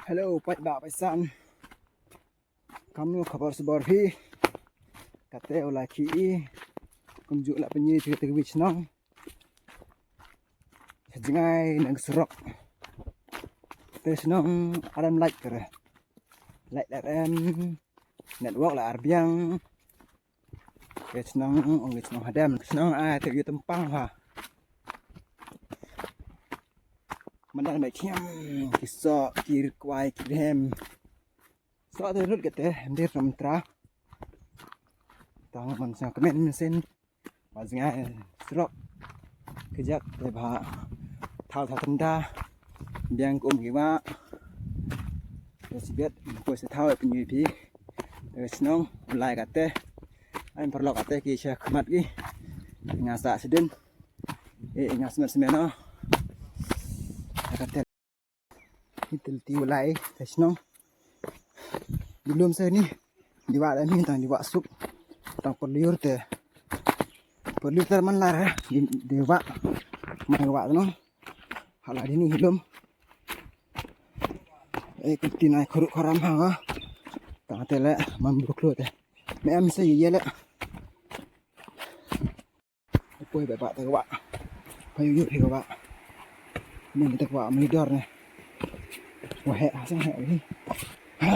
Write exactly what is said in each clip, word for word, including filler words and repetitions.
Hello, paidbah paisan. Kamno khubor subor phi? Kate u la ki i. Kumjuh la pynïoh phi kate ka wi chnong. Jngai nang surok. Te chnong arem light kare. Light arem. Network la arbiang. Ke chnong ong ke chnong hadem chnong ai te yu tempang ha. Mandang dai thiam ki so ki kwai ki hem. So te lut ke te hem dir nam tra. Tang man sa kemen mesin. Ba jngai surok kejak te ba thaw thaw tenda biang kum ki wa. Te sibet ko se thaw pynyu pi. Te chnong lai kate. Ai paralok kate ki sha khmat ki. Nga sa sidin. E nga smet smet no. Kate. Ni te lti u lai te chnong. Di lum se ni. Di wah da ni tang di wah suk. Tang perliur te. Perliur te man lar eh. Di, di wah. Man wah no. Hala di ni lum. E kunti nai khuruk kharam ha. Tang te le man bruklo te. Me am se ye le. Poi ba ba ta wa. Pa yu yu hi ba. Ni ta wa mi dor ne. Wa he ha sa he hi. Ha.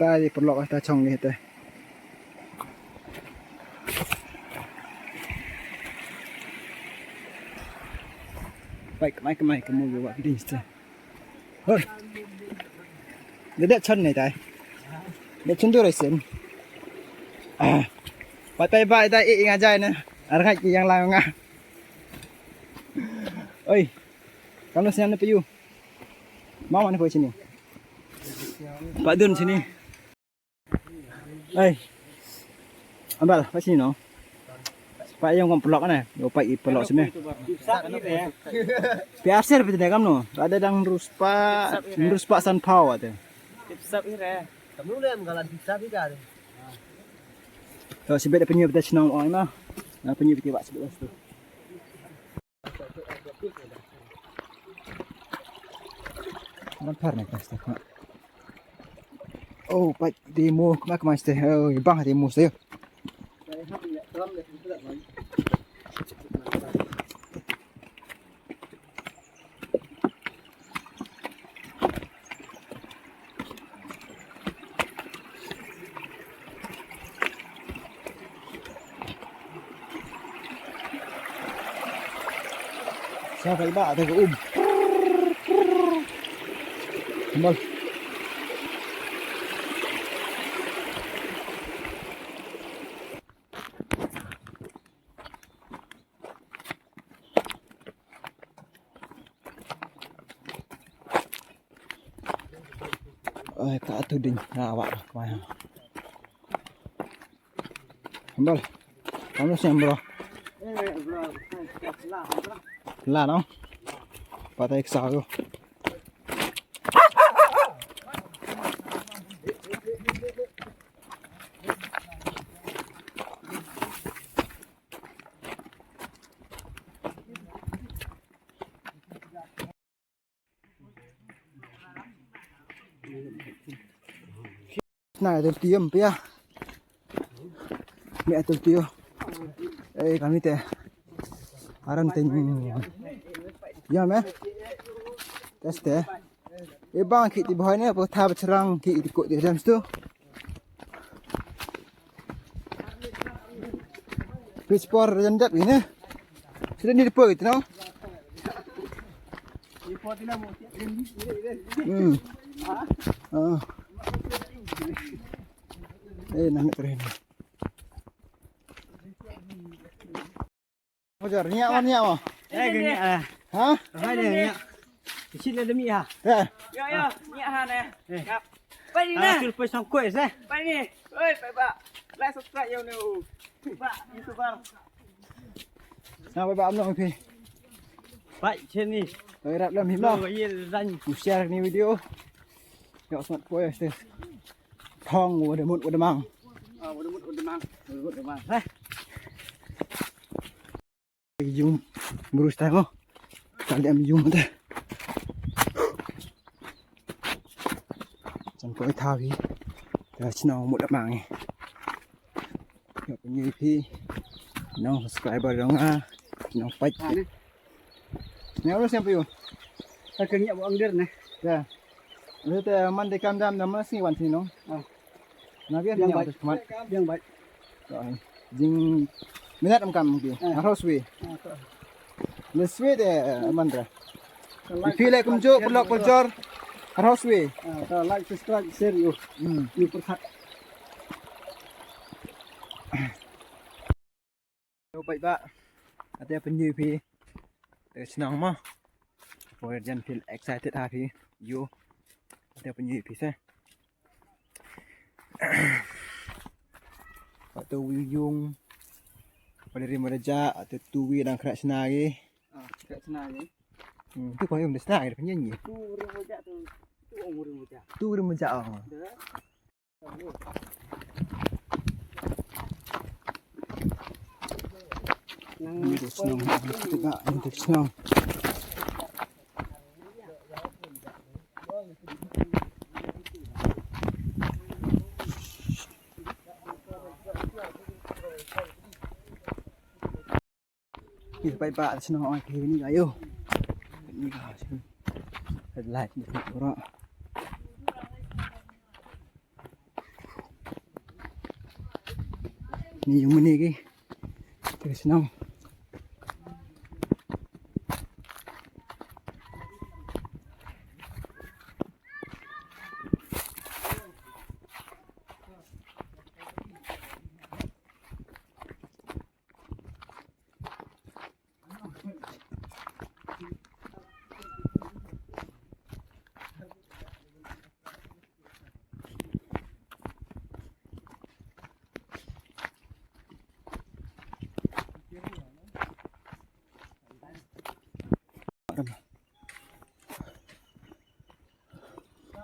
Ta di paralok ta chong ni te. Pai kmai kmai kmu yu wa kidin ste. Hoi. Dede chon ne tai. De chon du resen. Ah. Pai pai bai tai i nga jai ne. Ar ngai ki yang la nga. Oi. Kamu siang ne payu. Mama ne payu sini. Pak Dun sini. Ai. Ambal, pa sini no. Pa yang kon pelok ne. Yo pa i pelok sini. Pi arsir pete kam no. Ada dang ruspa, ruspa san pau ate. Tipsap ire. Kamu le am galan tipsap ire. To sibet da penyu pete chnong ong ma. Na penyu pete ba sibet tu. Ram thar ne plastik ma. Oh, pai demo ma kmai ste. Oh, bang demo ste. Sa pai ba te ka um. Mol. Oi, ka tu ding. Na wa, wa. Hambal. Kamu siang, bro. La no. Patai ksa ko. Na tel tiom pia. Me tel tio. Eh kami te. Aran te. Ya me. Teste. E bang ki ti boy ne po ta bachrang ki ti ko ti jam stu. Pitch por jan dap ini. Sudah ni depo gitu no. Hmm. Ah. Eh, nang keren. Hajar, nyak wan nyak wan. Eh, nyak ah. Ha? Hai dia nyak. Kecil ada mi ha. Ya. Ya ya, nyak ha ne. Kap. Pai ni na. Sul pai sangkoi seh. Pai ni. Oi, pai ba. Like subscribe ya ni. Ba, YouTuber. Na pai ba amno pi. Pai sini. To ïarap lem hi mo. Share ni video. Ïoh smat poi este. Thong wa da mut wa da mang. Ah, wa da mut wa da mang. Wa da mut wa da mang. Heh. Yung brus ta mo. Ka lem yung ta. Jan poi thaw hi. Ka shnong mut da mang hi. Ïa pynïoh phi nong subscriber dong ah. Nong pait. Nong lu siapa yu? Ka keng ïa bu angdir ne. Ya. Lu te man de kam dam dam ma si wan si nong. Ah. Na biang biang bai. Biang bai. Jing minat am kam ki. Harus wi. Le sweet eh, man ra. If you like kumjuh, pelok peljor. Harus wi. Ah, like, subscribe, share yu. Hmm. Yu perhat. Yo bye bye. Ate pynju phi. Te shnong mo. Boy jan feel excited ha phi. Yo. Ate pynju phi se. Ate wi yung. Pada ri mada ja, ate tu wi dang krak sna gi. Ah, krak sna gi. Hmm, tu kong yung sna gi pynju ni. Tu ri mada tu. Tu ong ri mada. Tu ri mada oh. Nang ni tu shnong, ni tu shnong. Ni pai ba shnong oi ki ni ayo. Ni ka shnong. Headlight ni tu ro. Ni yung mani ki. Terus nong.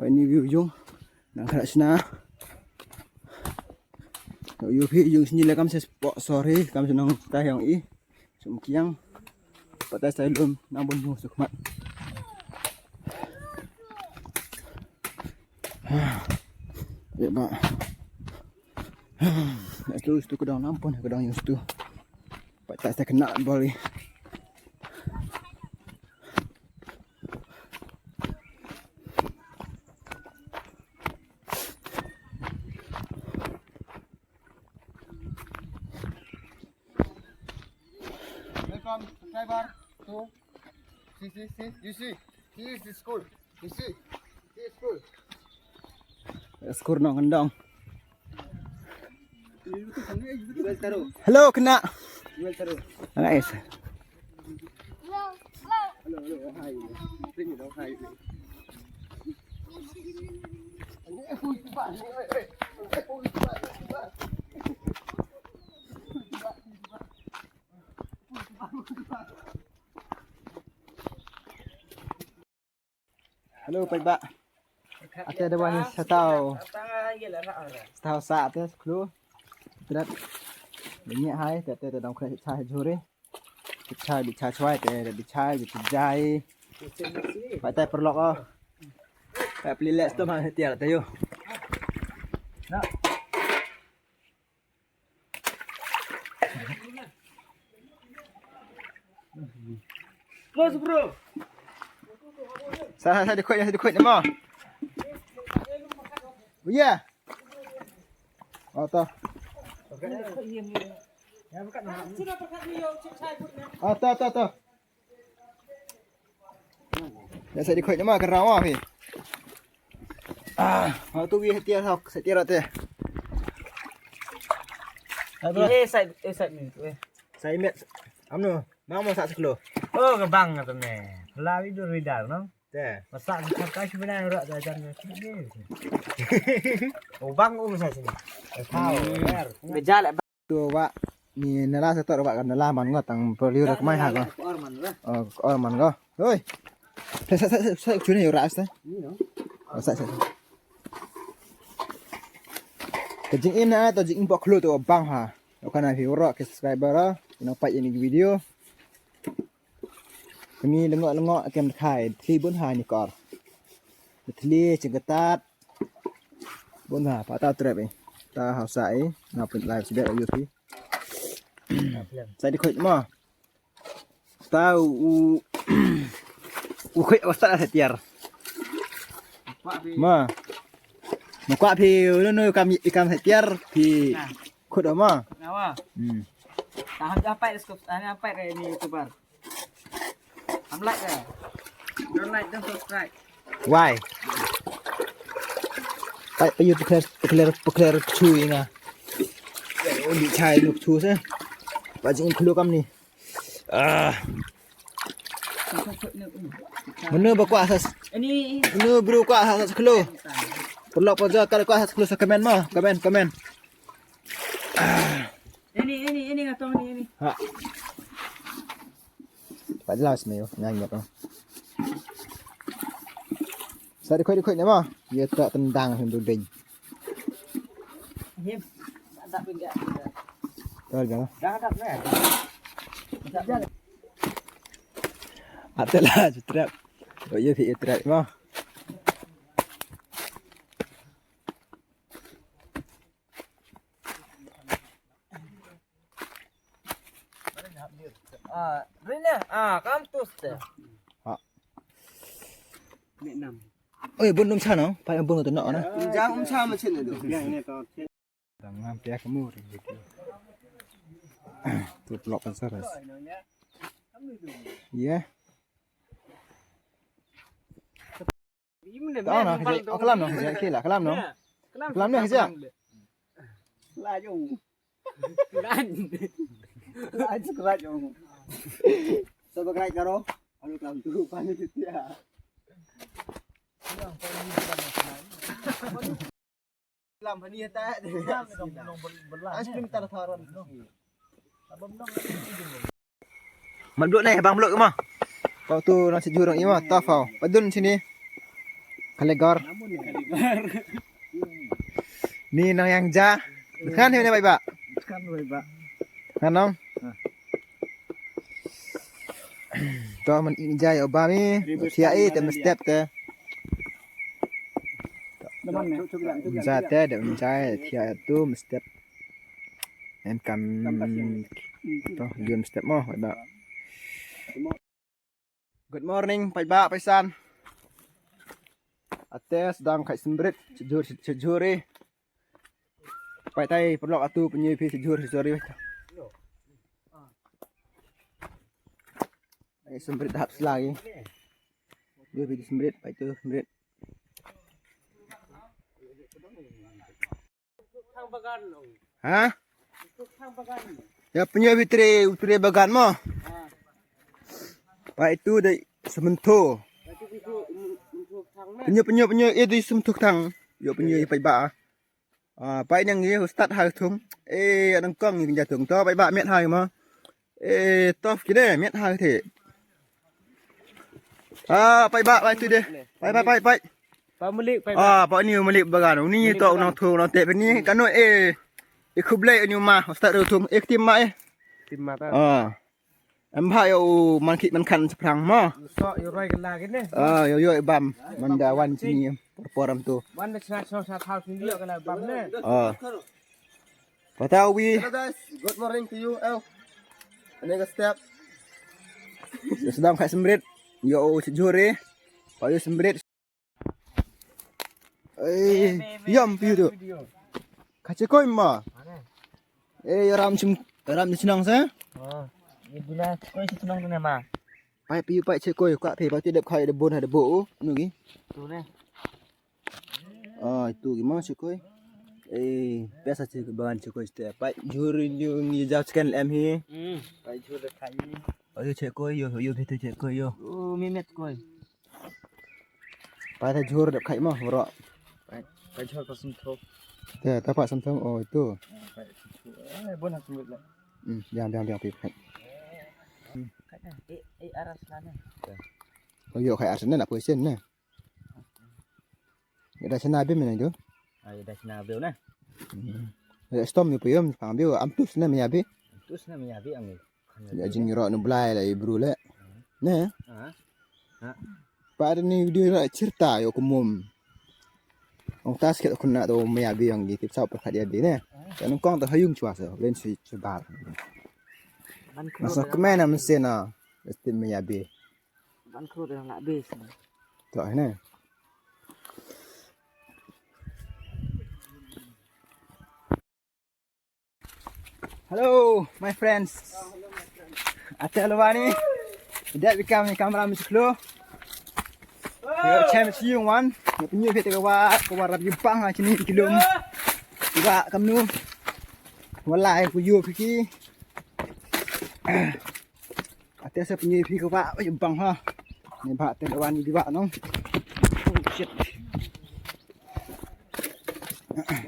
Peit ni view jong nang khlad shna. Ïoh phi jong shini la kam sa spot, sorry, kam sa nang ta yong i. Sum kiang. Patai sai lum nang bun hu sukmat. Ya ba. Stu stu kedang nampun kedang yung stu. Patai sai kena bali. Welcome, subscriber. To see, see, see. You see, see is the school. You see, see is school. School nong kendong. Hello kena. Nice. Hello, paidbah. Ate da wan shatau. Shatau sa ate khlu. Trat. Bini hai te te dong kre cha jure. Cha bi cha chwai te bi cha bi jai. Pai tai perlok oh. Pai pli les to ma tiar te yo. Na. Close, bro. Sa sa sa dikoi sa dikoi nama. Oh ya. Oh to. Oh to to to. Ya sa dikoi nama kerang wah phi. Ah, mau tu wi tiar hok sa tiar te. Eh, sa eh sa ni tu eh. Sa imet. Amno, mau mau sa seklo. Oh, kebang tu ne. Lawi dur widar no. Te. Masak masak kai sebenarnya udah dah jangan sini. Oh, bang um sa sini. Tahu. Gejal. Tu wa ni nala sa tor wa kan nala man ngo tang perlu rak mai ha ngo. Or man ngo. Oh, or man ngo. Hoi. Sa sa sa sa chune yo ras ta. Sa sa. Ka jingim na to jingim bok khlo to bang ha. Ka na phi ro ke subscriber ra. Ina pa ini video. Kami lengok-lengok kem khai. Thli bun ha ni kor. Thli cengketat. Bun ha pa ta trep eh. Ta hausa eh. Na pun live sibet ayo phi. Sa di khoi ma. Tau u u khoi u start sa tiar. Ma. Ma kwa phi u no kam i kam sa tiar phi khut ma. Nawa. Hmm. Tahap apa itu? Apa ini YouTuber? Am like ya. Don't like, don't subscribe. Why? Pai pai yu pekler pekler pekler chu inga. Yu di chai nuk chu se. Ba jing khlo kam ni. Ah. Mano ba kwah sa. Ini. Mano bro kwah sa khlo. Perlu apa je kalau kwah sa khlo sa komen ma, komen komen. Ini ini ini ngatong ini ini. Ha. Pat las me yo nang yo. Sa di khoi di khoi ne ma. Ye tak tendang hem tu ding. Him. Ada pindah. Dah dah. Dah dah. Ate la trap. Oh ye phi trap ma. Ah, Rina, ah, kam tu ste. Ha. Ni nam. Oi, bun dum cha no, pa bun tu no na. Jang um cha ma chin do. Dang ngam pia kamu ri gitu. Tu pelok kan saras. Iya. Tao na kaje, oh, kalam no kaje, kila kalam no. Kalam no kaje. Lajong. Laj. Laj, lajong. Sa ba krai karo. Anu kalam tu pa ni dia. Lam hani ta. Ice cream tar tharon. Mat blok ne bang blok ma. Kau tu nang sejur nang ima tafau. Padun sini. Kalegor. Ni nang yang ja. Kan ni bai ba. Kan bai ba. Kan nong. To man in ja yo ba mi. Sia i te mestep te. Unsa te de unsa thia tu mestep. Em kam to yun step mo ba. Good morning paidbah paisan. Ate sdang khai sembrit sejur sejur eh. Pai tai perlok atu penyu pi sejur sejur eh. Ai sembrit dahap selagi. Yu pi sembrit pai tu sembrit. Ha? Ya penyu bitri utri bagan mo. Pai tu dei sementho. Penyu penyu penyu eh dei sementho tang. Yo penyu pai ba. Ah, pai nang ye start ha thung. Eh, nang kong ye ja thung. To pai ba met ha mo. Eh, tof kine met ha the. Ah, pai ba pai tu de. Pai pai pai pai. Pa malik pai. Ah, pa ni malik bagan. Ni to nang thung nang te ni kano eh. Eh khublei ni ma start thung eh tim ma eh. Tim ma ta. Ah. Em bha yo man ki man khan sprang mo. So yo roi kala kine. Ah, yo yo bam. Man da wan sini por por am tu. Wan da chna chna sa thau sini yo kala bam ne. Ah. Pata wi. Hello guys, good morning to you. El. Ane ka step. Yo sedang khai sembrit. Yo sejure. Pa yo sembrit. Eh, yam piu tu. Ka che koi ma. Eh, ram chim ram ni chnong sa. Oh, ni bula koi si chnong tu ma. Pai piu pai che koi ka phe ba ti dep khai de bon ha de bo. Nu gi. Tu ne. Ah, itu gi ma che koi. Eh, pesa che bagan che koi ste. Pai juri ni ni ja chicken lem hi. Hmm. Pai juri khai. Ayo che koi yo, yo phe tu che koi yo. Oh, mi met koi. Pai ta jhur dep khai mo bro. Pai, pai jhur pa sum thok. Te ta pa sum thok o tu. Pai sum thok. Eh, bon ha sum le. Hmm, diam diam diam pi khai. Khai na. Eh, eh, aras na ne. Ïoh khai arsen na position na. Ïa da chana bim na jo. Ah, ïa da chana bim na. Hmm. Ïa stom ni puyom pang bim am tus na mia bi. Tus na mia bi am. Ïa jingïaroh nu Blai la i bru le. Ne. Ah. Ah. Pat ni video la chirta ïa kumum. Ong tas ke khun na to mia bi ong gi tip sau pyrkhat ïa bi ne. Ka nong kong to ha yung chwa so len si si bar. Ban khro. Masa de kmen am se na. Estim mia bi. Ban khro de na bi. To ne. Hello, my friends. Ate lwani. Ida bikam ni kamera mi siklo. Yo, chem si yung wan. Yo, pinyo pete kawa, kawa rap yung pang ha chini kilum. Iba kamnu. Wala ay puyo piki. Ate sa pinyo piki kawa yung pang ha. Ni ba ate lwani di ba no. Oh shit.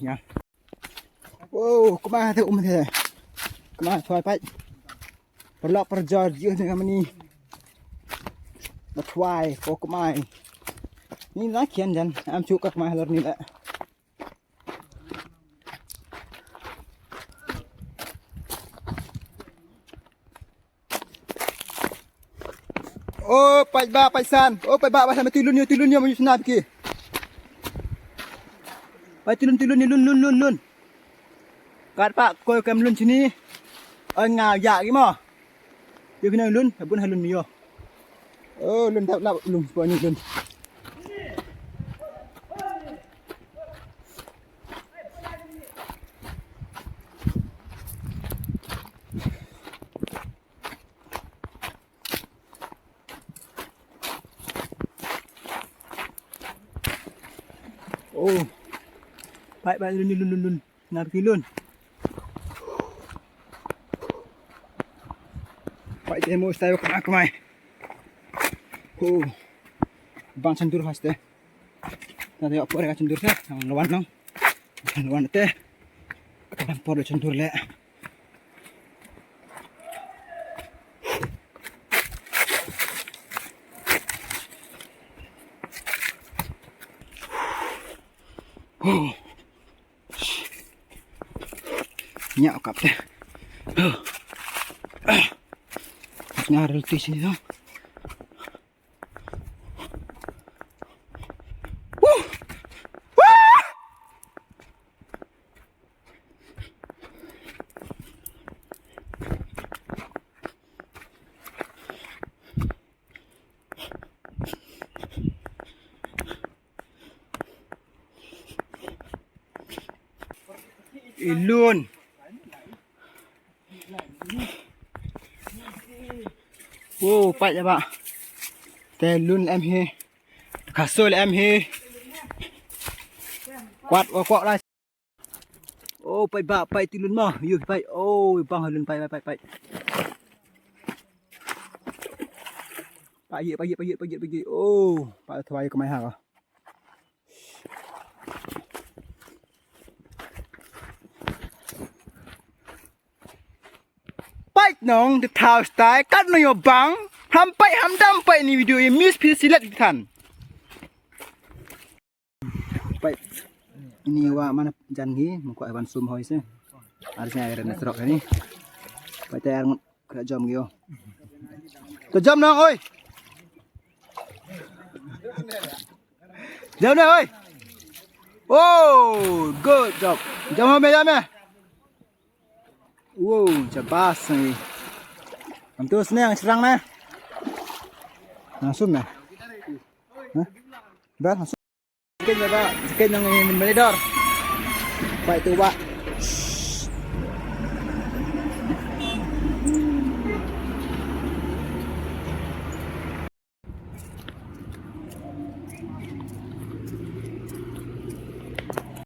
Ya. Wow, kma te um te. Kma thwai pai. Perlok perjor jiu ne kamani. Ba thwai ko kma. Ni la kian jan am chu ka kma lor ni la. O pait ba pait san. O pait ba pait san, tilun ïa tilun ïa ma yu sna ki. Pait tilun tilun ïa lun lun lun lun. Kat pa ko kem lun sini. Oi nga ya ki mo. Yu pina lun, bun halun mi yo. O lun dap lap lun po ni lun. Oh. Pai pai lun lun lun lun. Ngar ki lun. Pai te mo stai ka mai. Oh. Bang chandur haste. Na te apor ka chandur sa. Ang lawan no. Lawan te. Kan por chandur le. Nya kap te. Nya rel ti sini dong. Ilun. Wow, pait ba. Te lun em hi. Ka sol em hi. Kwat wa kwat la. Oh, pait ba, pait tilun ma. Yu pait. Oh, bang lun pait, pait, pait. Pait, pait, pait, pait, pait. Oh, pait thwai ka mai ha. Pait nong de thau stai kat no yo bang. Ham pait ham dam pait ni video i miss phi silat di than. Pait ni wa mana jan ngi mengko ban sum hoi se. Ar se ai ren trok ni. Pait te ar ngut kra jom ngi yo. To jom nong oi. Jom nong oi. Oh, good job. Jom me jom me. Wow, jabas ni. Am tu sne ang serang na. Langsung na. Hah? Dah langsung. Sekian ya, Pak. Sekian yang ini menedor. Baik tu, Pak.